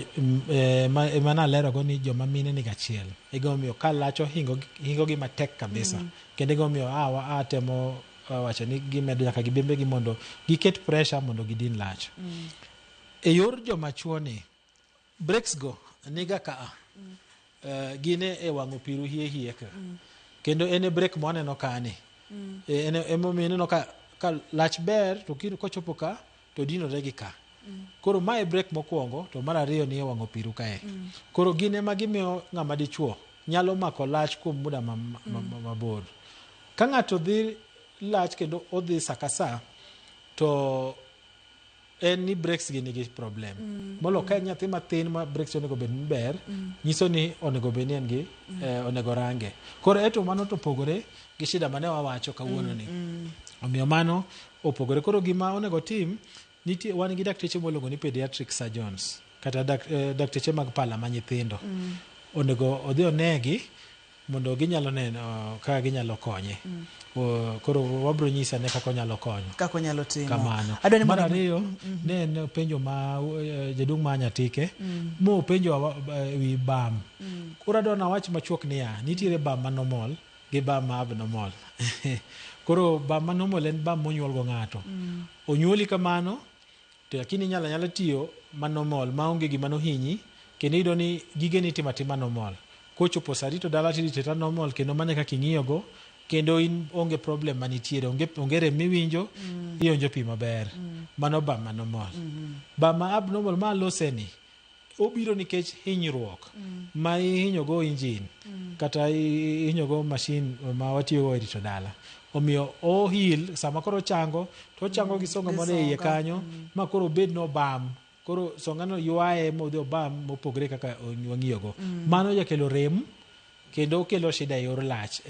ema nalero go ni joma mine niga achiel. E gimomiyo ka lach ohingo hingo gi matek kabisa. Kendo e gimomiyo a temo wacho ni gimedo nyaka gibembe gi mondo giket pressure mondo gidin lach. E yor joma chuo ni, brakes go niga ka gin e wang' opiru hie hie ka. Kendo en e brake mwaneno kani. En emomiyo ineno ka lach ber to kochopo ka to dinore gi ka. Koro mae brake mokwongo to mar ariyo ni e wang' opiru kae. Koro gin ema gimiyo ng'ama dichuo nyalo mako lach kuom muda mabor. Ka ng'ato dhi lach kendo odhi sa ka sa to en ni brakes gi nigi problem. Molo ka en nyathi matin ma brakes onego bed ni ber, nyiso ni onego bed ni en gi onego range. Koro eto mano to opogore gi shida mane wawacho kawuono ni. Omiyo mano opogore. Koro gima onego tim, nitie wan gi dakteche mwaluongo ni pediatric surgeons kata dakteche mag pala ma nyithindo. Onego odhi onegi mondo ginyalo neno kaka ginyalo konye. Koro wabro nyise ane kaka onyalo konyo. Kaka onyalo timo. Kamano. Adwa ni Mar mondo- ariyo, ne en penjo ma jaduong' ma Nyatike, mopenjo wi bam. Koro adwa nawach machuok niya, nitiere bam ma normal gi bam ma abnormal. Koro bam ma normal en bam monyuol go ng'ato. Onyuoli kamano, to lakini inyalo anyala tiyo ma normal maonge gima nohinyi, kendo iyudo ni gigeni itimo atima normal. Kochopo sa rito dala tirito arita normal kendo mano e kaka ing'iyogo, kendo in onge problem manitiere, onge rem miwinjo, ionjo pi maber. Mano bam ma normal. Bam ma abnormal ma aloseni, obiro nikech hinyruok ma ihinyogo engine kata ihinyogo machine ma watiyogo e rito dala. Omiyo o heal, sama koro ochango, to ochango gi songa moro e iye kanyo, ma koro obed no obam. Koro songano ywaye modhi obam mopogre kaka wang'iyogo. Mano jakelo rem, kendo okelo shida e yor lach.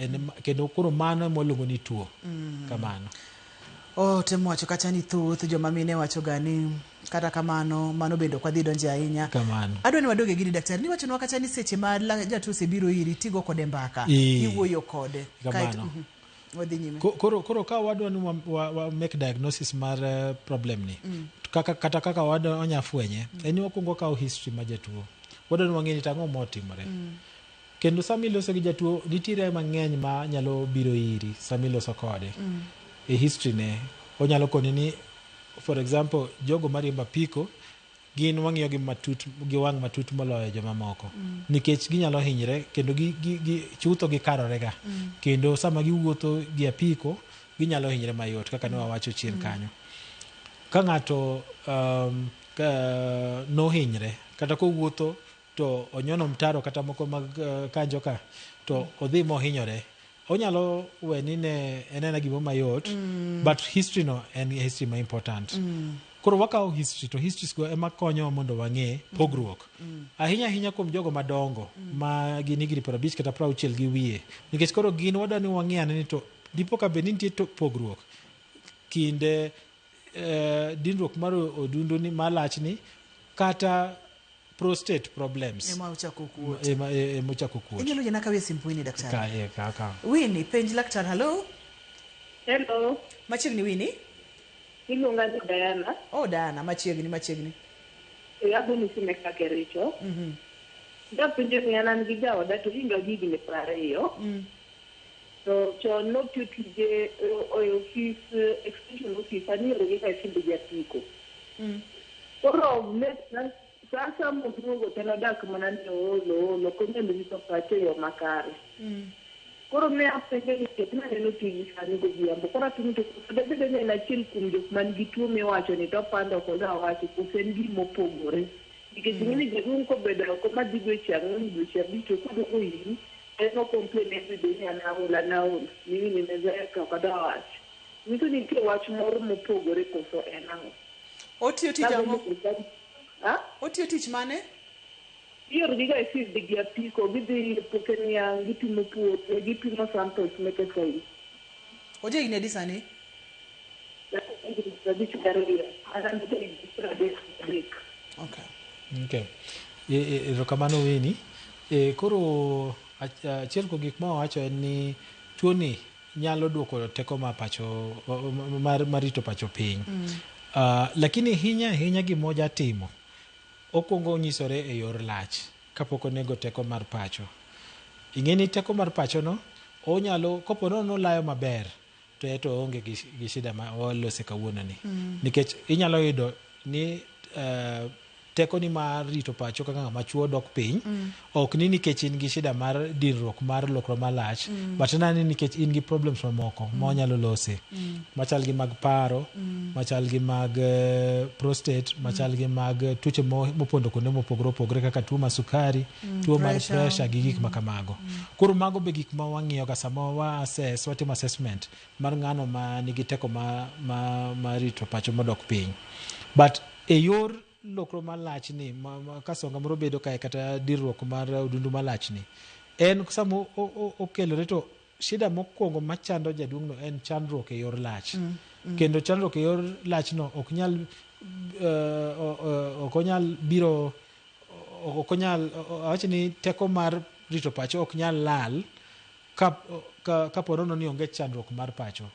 Kendo koro mano ema waluongo ni tuo. Kamano. Temo wacho kacha ni thoth joma mine wacho ga ni kata kamano mano bende ok wadhi donje ahinya. Kamano. Adwa ni wadog e gini daktari, niwachonwa kacha ni seche ma jatuo osebiro iri tigo kode mbaka, iwuoyo kode. Kamano. Wadhi nyime. Koro ka wadwa ni wa make diagnosis mar problem ni, kata kaka wadwa onya fwenye, en ni wakwongo wakawo history mar jatuo. Wadwa ni wang'e ni tang'o motimore. Kendo sama iloso gi jatuo, nitiere mang'eny ma nyalo biro iri sama iloso kode. E history ne, onyalo koni ni, for example, jogo mariembo apiko, gin wang'iyo gi matut, gi wang' matut moloyo jomamoko. Nikech ginyalo hinyre, kendo gi chutho gikarore ga. Kendo sama giwuotho gi apiko, ginyalo hinyre mayot, kaka ne wawacho chien kanyo. Ka ng'ato nohinyre, kata kowuotho to onyono mtaro kata moko mag kanjo ka, to odhi mohinyore, onyalo we ni ne en ena gimo mayot, but history no en history ma important. Koro wakawo history, to histories go ema konyowa mondo wang'e pogruok. Ahinya ahinya kuom jogo madongo ma gin higni 50 kata 60 gi wiye. Nikech koro gin wadwa ni wang'e ane ni to dipo ka bed ni nitie pogruok kinde dinruok mar odundu ni malach ni kata prostate problems. Ema ochako kuot. Ema ochako kuot. Inyalo yiena kawe simb Winnie daktari? Ka. Winnie, penj laktar, hello? Hello. Machiegni Winnie? Iluonga ni Diana. Oh, Diana, machiegni. Agoni sime kaka richo. Japenjo ni an gi jaoda to hinga gi higni 20. To chon notiyo tije e ofis, extension office, aniero gi ka simbe japiko. Koro sasa moduogo to nodak mana ni oolo, ok onyal rito pache e yo makare. Koro ne apenjo nikech naneno TV sani godhiambo. Koro apenjo to koso dabed ni en achiel kuom jok man gi tuo miwacho ni to opando ok odwa wacho koso en gima opogore. Nikech ing'e ni jaduong' kobedo oko ma dhi dweche ang'wen dweche abich to koduogo iri en o complain everyday ni an aol an aol mimi nimezeeka ok adwa wacho. Nyiso ni nitie wach moro mopogore koso en ang'o? Otiyo tich ang'o? Otiyo tich mane? Iorogiga e field gi apiko, gidhi e puothe niang', gipimo puothe, gipimo samples meke soil. Oja higni adi sani? Higni 52, an an higni 33. Okay. Okay. Erokamano Winnie. E, koro achiel kuom gik ma wawacho en ni tuoni nyalo duoko teko ma pacho mar, mar rito pacho piny. Lakini hinya ahinya gima oja timo Okwongo onyisore e yor lach kapok onego teko mar pacho. Ing'e ni teko mar pachono onyalo kopo nono nolayo maber to eto oonge gi, gi shida ma walose kawuono ni. Nikech inyalo yudo ni tekoni mar rito pacho kaka ng'ama chuo dok piny ok ni nikech in gi shida mar dinruok mar lokro malach but en ni nikech in gi problems mamoko ma wanyalo lose machal gi mag paro machal gi mag prostate machal gi mag tuoche mopondo kuonde mopogore opogore kaka tuo mar sukari tuo mar Pressure. pressure gi gik ma kamago koro mago be gik ma wang'iyo ga sama wa assess watimo assessment mar ng'ano ma nigi teko ma, ma, ma rito pacho modok piny but e yor lokro malach ni ma, ma, ka songa moro bedo kae kata dirruok mar odundu malach ni en sama okelore to shida mokwongo machando jaduong'no en chandruok e yor lach kendo chandruok e yor lachno ok nyal ok onyal biro ok onyal awach ni teko mar rito pacho ok nyal lal ka ka kapo nono ni onge chandruok mar pacho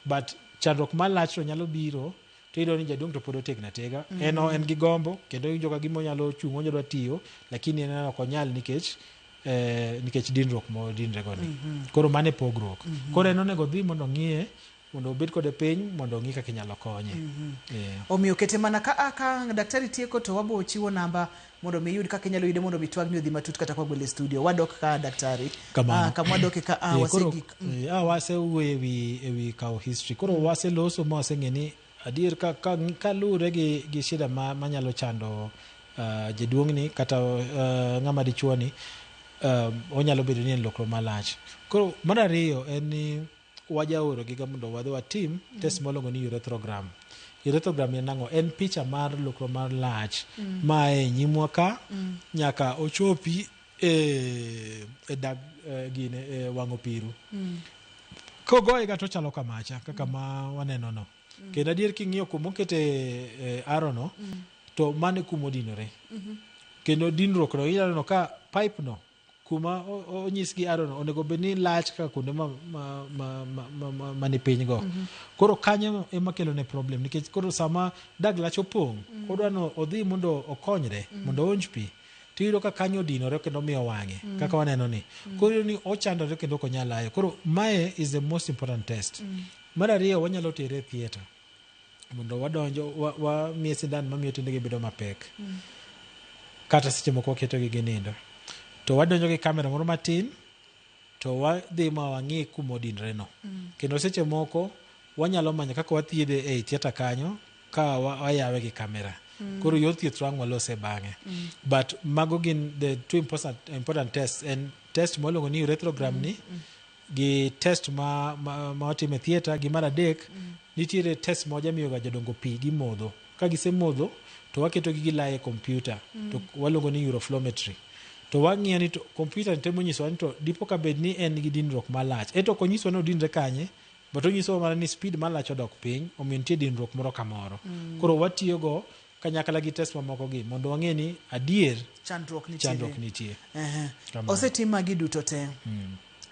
but chandruok mar lach to nyalo biro to iyudo ni jaduong' to pod otegno atega en en gi gombo kendo owinjo ka gima onyalo chung' onyalo tiyo lakini en ok onyal nikech nikech dinruok modinre go ni koro mano e pogruok koro en onego odhi mondo ong'iye mondo obed kode piny mondo ong'i kaka inyalo konye yeah. Omiyo kete mana ka a ka ang' daktari tieko to wabo chiwo namba mondo mi iyud kaka inyalo yude mondo mi twagni odhi matut kata kwa gwele e studio. Wadok ka daktari. Kamano. Ah, kama wadoke ka a Eh, koro, wasegik. wasewuoyo ewi kawo history koro waseloso ma waseng'e ni adier ka, ka, kaluwore gi, gi shida ma, manyalo chando jaduong'ni kata ng'ama dichuo ni onyalo bedo ni en lokruok malach. Koro mar ariyo en ni wajaoro giga mondo wadhi watim test mwaluongo ni urethrogram. Urethrogram en ang'o? En picha mar lokruok mar lach ma e nyimwa ka nyaka ochopi e, e dag gine e wang' opiru. Kogoye ga to ochalo kamacha kaka ma waneno no. Kendo adier king'iyo kuma okete arrow no to mano e kuma odinore. Kendo dinruok no inyalo neno ka pipe no kuma onyis gi arrow no onego bed ni lach kaka kuonde ma, ma, ma, ma, ma, ma, mani piny go. Koro kanyo ema kelo ne problem nikech koro sama dag lach opong' odwa no odhi mondo okonyre mondo oonj pi tiyudo ka kanyo odinore kendo miyo wang'e kaka waneno ni. Koro iyudo ni ochandore kendo ok onyal layo. Koro mae is the most important test. Mar ariyo wanyalo tere e theatre mondo wadonjo wamiye sindan mamiyo tiendege bedo mapek kata seche moko waketogi ginindo to wadonjo gi kamera moro matin to wadhi ma wang'i kuma odinre no kendo seche moko wanyalo manyo kaka wathiedhe ei theatre kanyo ka wayawe gi kamera koro yor thieth to ang' walose bang'e but mago gin the two important, important tests en test mwaluongo ni urethrogram ni gi test ma, ma, ma watimo e theatre gi mar adek nitiere test ma wajamiyoga jodongo pi gimodho ka gisemodho to waketogi gilaye e computer to waluongo ni uroflowmetry to wang'iyo ni to computer ni temo nyisowa ni to dipo ka bed ni en gi dinruok malach eto ok onyiswa ni odinre kanye but onyisowa mana ni speed malach odok piny omiyo nitie dinruok moro kamoro koro watiyogo kanyakla gi test mamoko gi mondo wang'e ni adier Chandruok nitie. chandruok nitie Ehe. Kamano. Osetim magi duto te.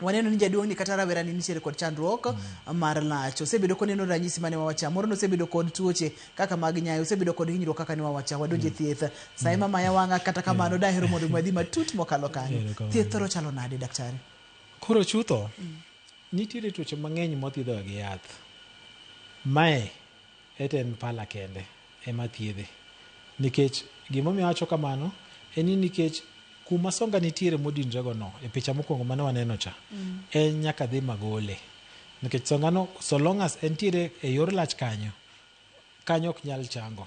Waneno ni jaduong' ni kata rawera ni nitiere kod chandruok mar lach. Osebedo koneno ranyisi mane wawacha. Moro nosebedo kod tuoche kaka mag nyayo, osebedo kod hinyruok kaka ne wawacha. Wadonje thieth. Sa ema maya wang'a kata kamano dahero mondo wadhi matut mokalo kanyo. Erokamano. Thieth thoro chalo nade daktari? Koro chutho nitiere tuoche mang'eny mwathiedho gi yath. Mae ete en pala kende ema thiedhe. Nikech gimomiyo awacho kamano en ni nikech Kuma songa nitiere modinre go no e picha mokwongo mane waneno cha en nyaka dhi magole. Nikech songa no so long as entiere e yor lach kanyo, kanyo ok nyal chango.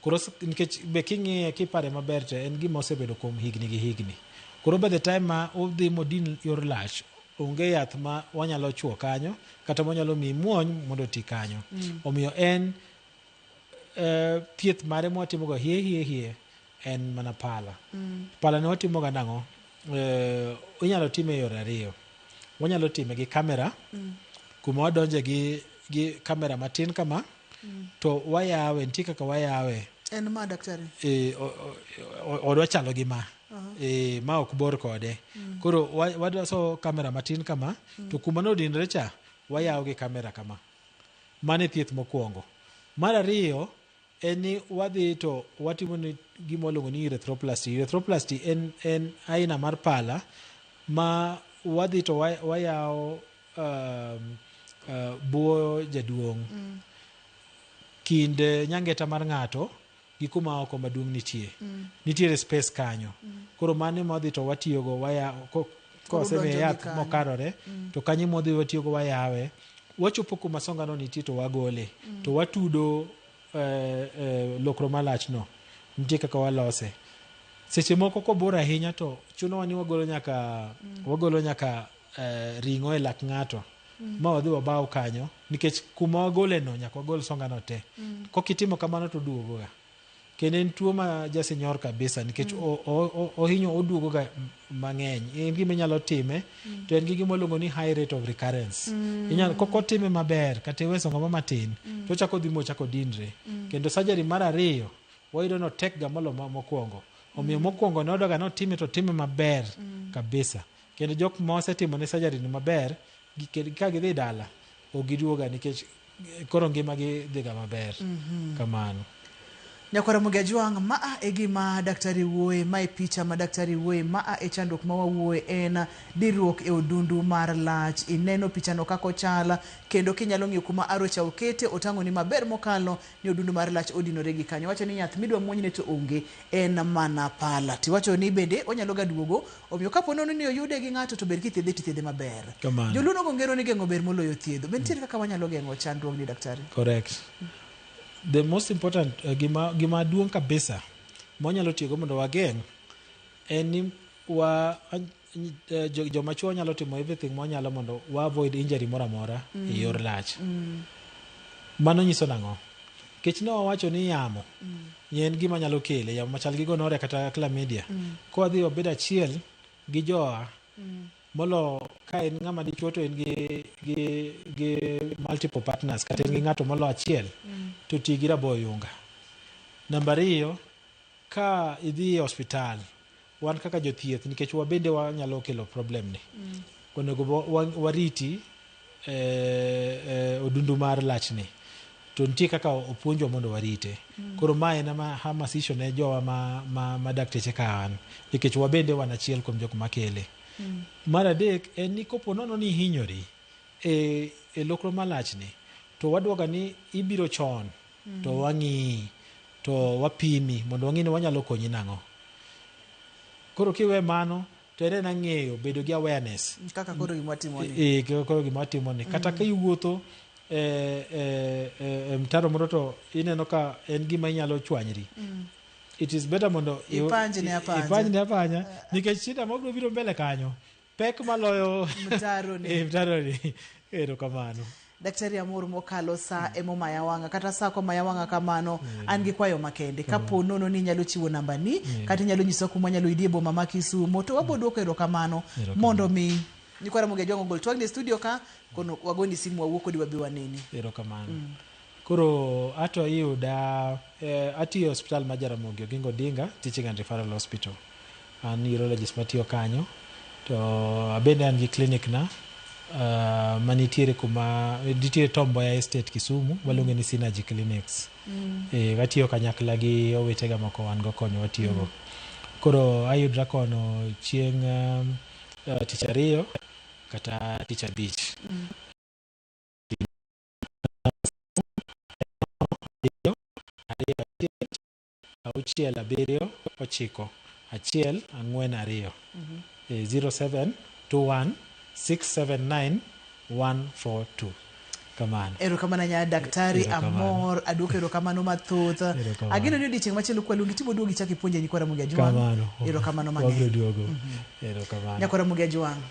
Koro nikech be king'iye kipare maber to en gima osebedo kuom higni gi higni. Koro by the time ma odhi modin yor lach, onge yath ma wanyalo chuo kanyo kata mwanyalo miyi muony mondo oti kanyo. Omiyo en thieth mare mwatimo ga hie hie hie en mana pala. Pala ne watimo ga nang'o? Inyalo time e yore ariyo. Wanyalo time gi kamera kuma wadonje gi kamera matin kama to wayawe, nitie kaka wayawe. En ma daktari? Odwa chalo gi ma. Ma ok bor kode. Koro wadwa so kamera matin kama to kuma nodinre cha wayawo gi kamera kama. Mano e thieth mokwongo. Mar ariyo en ni wadhi to watimo ni gima waluongo ni urethroplasty. Urethroplasty en aina mar pala ma wadhi to wayawo buo jaduong' kind nyangeta mar ng'ato gi kuma oko maduong' nitie. Nitiere space kanyo. Koro mano ema wadhi to watiyogo kosemiye yath mokarore to kanyo ema wadhi watiyogo wayawe. Wachopo kuma songano nitie to wagole. To watudo lokro malach no. Nitie kaka walose. Seche moko kobor ahinya to chunowa ni wagolo nyaka ring'o e lak ng'ato. Ma wadhi wabaw kanyo nikech kuma wagole no nyaka wagol songano te. Kokitimo kamano to oduogoga. Kendo en tuo ma jasinyor kabisa nikech ohinyo oduogoga mang'eny. En gima inyalo time to en gi gima waluongo ni high rate of recurrence. Inyalo kokotime maber kata iwe songa matin to ochako dhi mochako dinre. Kendo surgery mar ariyo wayudo ni otek ga molo mokwongo. Omiyo mokwongo ne wayudo ga notime to otime maber kabisa. Kendo jok ma osetimo ne surgery ni maber ka gidhi dala ok giduoga nikech koro ngima gi dhi ga maber. Kamano. Nyakwar Ramogi Ajwang', maa e gima daktari wuoye, ma e picha ma daktari wuoye, maa e chandruok ma wawuoye en dirruok e odundu mar lach. Ineno pichano kaka ochal, kendo kinyalo ng'iyo kuma arocha okete, otang'oni maber mokalo ni odundu mar lach odinore gi kanyo. Wacho ni yath midwa muonyne to onge, en mana pala. Tiwacho ni bende onyalo ga duogo, omiyo kapo nono ni oyude gi ng'ato to ber kithiedhe tithiedhe maber. Kamano. Joluo nogo ngero ni geng'o ber moloyo thiedho. Be nitiere kaka wanyalo geng'o chandruogni daktari? Correct. The most important gima duong' kabisa mwanyalo tiyogo mondo wageng' en ni joma chuo nyalo timo everything mwanyalo mondo wa avoid injury moro amora e yor lach. Mano nyiso nang'o? Nikech ne wawacho ni yamo en gima nyalo kele, yamo machal gi gonorrhea kata chlamydia. Ka wadhi wabedo achiel gi joa molo ka en ng'ama dichuo to en gi multiple partners kata en gi ng'ato molo achiel to ti gi rabo oyunga. Namba ariyo, ka idhi e osiptal, wan kaka jothieth nikech wabende wanyalo kelo problem ni. Onego wariti odundu mar lachni. To nitie kaka opuonjwa mondo warite. Koro ma en ema hamasisho ne jowa ma dakteche ka an nikech wabende wan achiel kuom jok makele. Mar adek en ni kopo nono ni ihinyori e lokro malachni to wadwoga ni ibiro chon to wang'iyi to wapimi mondo wang'i ni wanyalo konyi nang'o. Koro kiwe mano to en ena ng'eyo bedo gi awareness. Kaka koro gima watimo ni. Kaka koro gima watimo ni. Kata ka iwuotho e mtaro moro to ineno ka en gima inyalo chwanyri. It is better mondo Ipanjne apanja. Ipanjne apanja. Nikech shida mabiro biro mbele kanyo pek maloyo mtaro ni. Mtaro ni. Erokamano. Daktari amor mokalo sa emomaya wang'a kata sa komaya wang'a kamano an gi kwayo makende kapo nono ni inyalo chiwo namba ni kata inyalo nyisowa kuma wanyalo yudi e boma ma Kisumo to wabo duoko erokamano mondo mi nyikwa Ramogi Ajwang' ogol twagni e studio ka kono wagoni simu wawuo kodi wabi waneni. Erokamano. Koro ato iyuda atiyo e osiptal mar Jaramogi Oginga Odinga Teaching and Referral Hospital. An urologist matiyo kanyo to abende an gi clinic na manitiere kuma nitiere Tom Mboya Estate Kisumu waluonge ni Synergy Clinics. Watiyo kanyakla gi owetega moko wan go kono watiyogo. Koro ayudra kono chieng' tich ariyo kata tich abich. 2 2 1 6 7 9 1 4 2. 0721 679 142. Kamano. Erokamano nya daktari Erokamano. amor aduoko erokamano mathoth. Erokamano. Ageno ni odiochieng' machielo kwaluongi tibiro duogo ichak ipuonje nyikwa Ramogi Ajwang'. Kamano. Erokamano Wabiro mang'eny. duogo. Erokamano. Nyakwa Ramogi Ajwang'.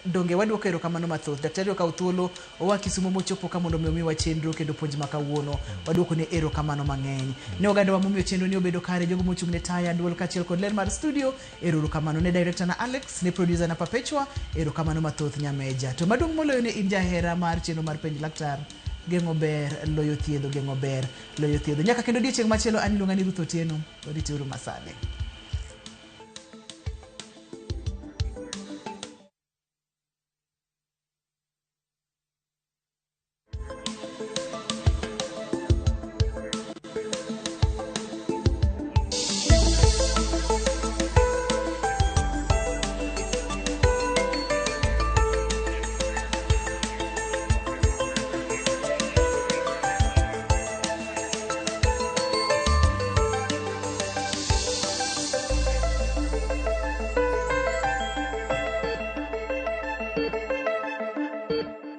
Donge waduoko erokamano mathoth. Daktari okawo thuolo oa Kisumo mochopo ka mondo mi omiwa chenro kendo puonj ma kawuono. Waduoko ne erokamano mang'eny. Ne ogandawa momiyo chenro ni obedo kare, jogo mochung' ne taya, duol kaachiel kod ler mar studio, erokamano ne director na Alex, ne producer na Perpetua, erokamano mathoth Nyameja. To maduong' moloyo ne in jahera mar chenro mar penj laktar, geng'o ber loyo thiedho, geng'o ber loyo thiedho. Nyaka kendo odiochieng' machielo an iluonga ni Ruth Otieno, wariteuru masani.